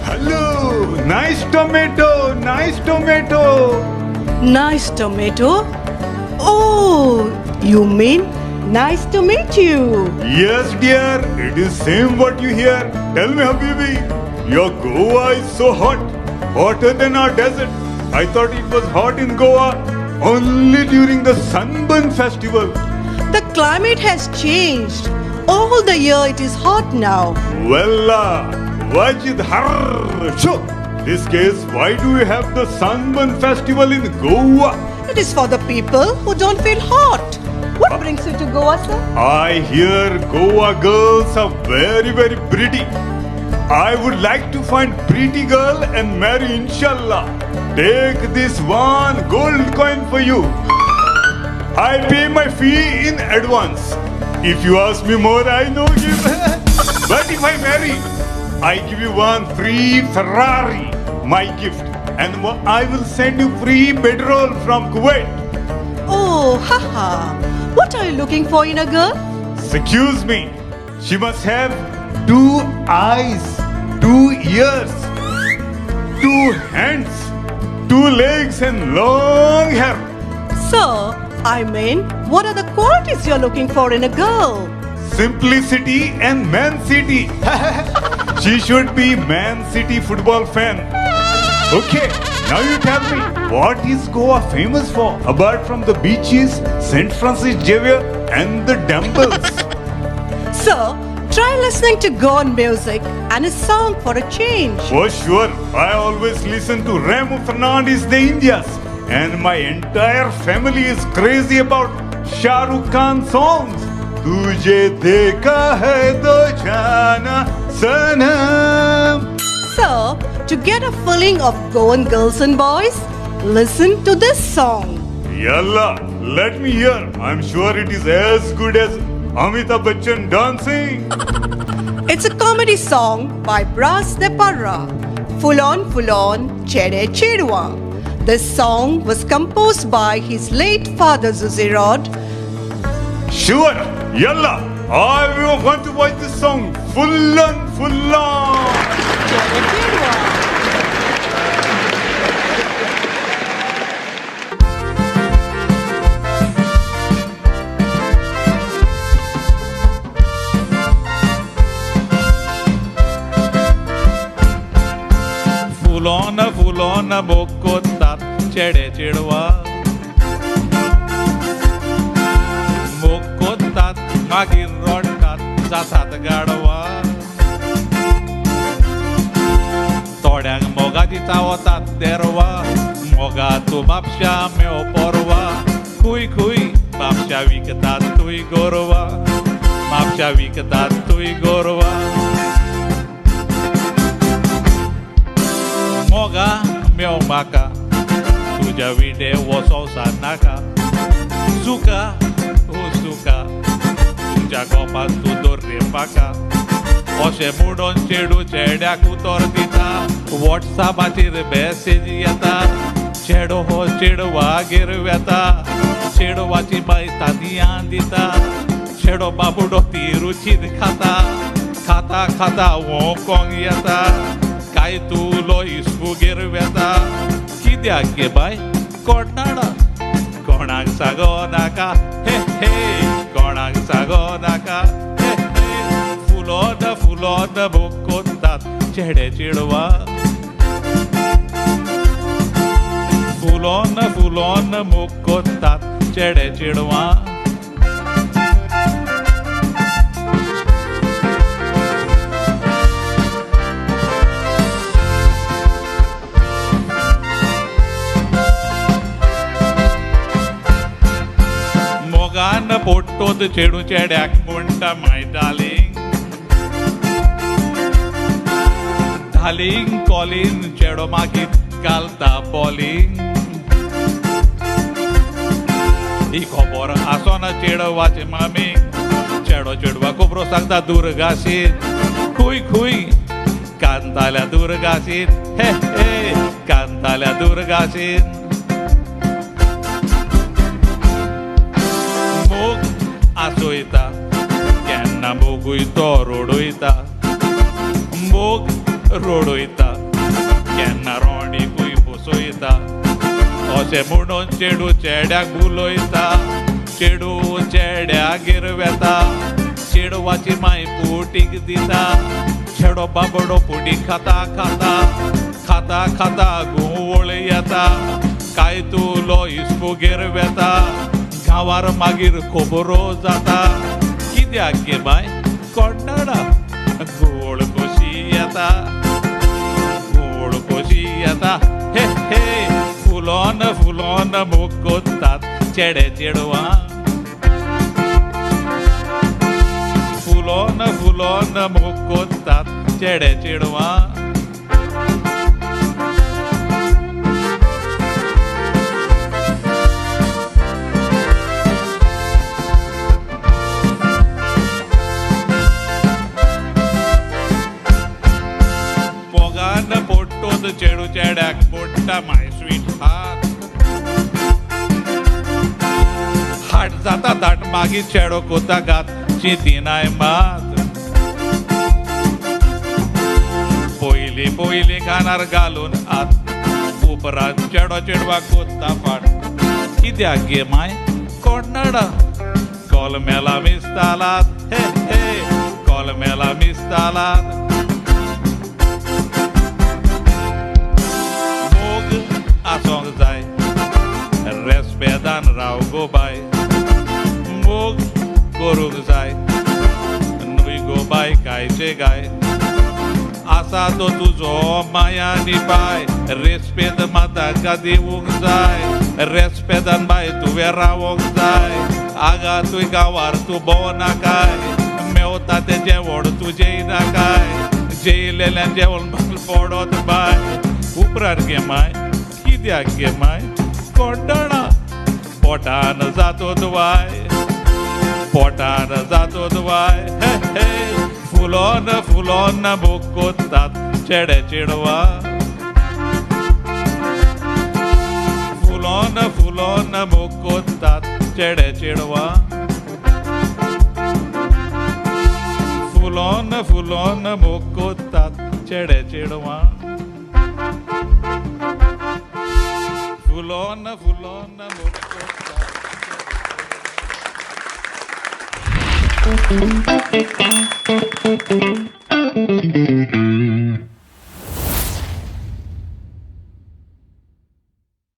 Hello, nice tomato, nice tomato. Nice tomato. Oh, you mean nice to meet you. Yes, dear, it is same what you hear. Tell me, Habibi, your Goa is so hot, hotter than our desert. I thought it was hot in Goa only during the Sunburn festival. The climate has changed. All the year it is hot now. Wella, Wajid Har. Sure. This case, why do we have the Sunburn festival in Goa? It is for the people who don't feel hot. What brings you to Goa, sir? I hear Goa girls are very, very pretty. I would like to find pretty girl and marry inshallah. Take this one gold coin for you. I pay my fee in advance. If you ask me more, I no give. But if I marry, I give you one free Ferrari, my gift. And I will send you free petrol from Kuwait. Oh, haha. What are you looking for in a girl? Excuse me. She must have two eyes, two ears, two hands, two legs, and long hair. Sir, I mean, what are the qualities you're looking for in a girl? Simplicity and Man City. She should be Man City football fan. Okay, now you tell me, what is Goa famous for apart from the beaches, St. Francis Xavier, and the temples? Sir, try listening to Goan music and a song for a change. For sure, I always listen to Remo Fernandez de Indias, and my entire family is crazy about Shah Rukh Khan songs. Tujhe dekha hai to jana sanam. Sir, to get a feeling of Goan girls and boys, listen to this song. Yalla, let me hear. I'm sure it is as good as Amitabh Bachchan dancing. It's a comedy song by Braz de Parra. Full on, Chere Chedwa. This song was composed by his late father Zuzi Rod. Sure, yalla. I will want to watch this song full on, full on. Chere Chedwa. फुलोन फुलोन मोग कोत्तात चेडे चेडवा मोग कोत्तात मागीर रडटात जातात गाडवा थोड्यांक मोगाची चावतात देरवा मोगा तूं म्हापशा मेव पोरवा खूय खूय म्हापशा विकतात तूंय गोरवा म्हापशा विकतात तूंय गोरवा मोगा मेव म्हाका तुज्या विडे हो संवसार नाका सुका ओ सुका तुज्या गोपान तूं दवर म्हाका अशें म्हणून चेडू चेड्याक उतर दिता वॉट्सॅपाचेर मॅसेज येता चेडो हो चेडवागेर वेता चेडवाची बाय तांदयां दिता चेडो बाबुडो ती रुचीन खाता खाता खाता वोंकोंक येता काय तुलो इस्कुगेर वेता कित्याक गे बाय कोण जाणा कोणाक सांगो नाका हे हे कोणाक सांगो नाका हे हे फुलोन फुलोन मोग कोत्तात चेडे चेडवा फुलोन फुलोन मोग कोत्तात चेडे चेडवा मोगान पोट्टोत चेडू चेड्याक म्हणटा माय डार्लिंग डार्लिंग कॉलीन चेडो मागीर घालता बॉलिंग ही खबर आसना चेडवाचे मामी चेडो चेडवा खबरो सांगता दुर्गाशीन खूय खूय कांताल्या दुर्गाशीन हे हे कांताल्या दुर्गाशीन मोग आसोयता, केन्ना मोगूय तो रोडयता, मोग रोडयता, केन्ना रोणीकूय बसयता. अशें म्हणून चेडू चेड्याक उलयता, चेडू चेड्यागेर वेता, चेडवाची माय पुटीक दिता, चेडो बाबडो पुटी खाता खाता खाता खाता घुंवळ येता, काय तुलो इस्पुगेर वेता, गांवार मागीर खबरो जाता. कित्याक गे बाय कोण्णाडा घुंवळ कशी येता, घुंवळ कशी येता. हे हे फुलोन फुलोन मोग कोत्तात चेडे चेडवां, फुलोन फुलोन मोग कोत्तात चेडे चेडवां. पोगान पोट्टोत चेडू चेड्याक मोडटा my sweet हात, हाट जाता दाट मागीर चेडो कोता घात, चिंतिनाय मात. पयलीं पयलीं कानार घालून आत, उपरांत चेडो चेडवाक कोत्ता फाट. कित्याक गे माय कोण्णाडा कॉलमेला मिस्तालात, हे हे कॉलमेला मिस्तालात. मोग आसोंक जाय रेस्पेदान राव गो बाय, मोग करूंक जाय न्हय गो बाय कायचे गाय. आसा तो तुजो मायानी बाय, रेस्पेद माताका दिवंक जाय, रेस्पेदान बाय तुवें रावोंक जाय. आगा तूं गांवार तूं भोंवनाकाय, मेवता तें जेवण तूं जेयनाकाय, जेयलेल्यान जेवण पडत बाय. उपरांत गे माय कित्याक गे माय कोण्णाडा पोटान जातोत वाय, पोटान जातोत वाय. हे हे फुलोन फुलोन मोग कोत्तात चेडे चेडवां, फुलोन फुलोन मोग कोत्तात चेडे चेडवां, फुलोन फुलोन मोग कोत्तात चेडे चेडवां, फुलोन फुलोन मोग कोत्तात.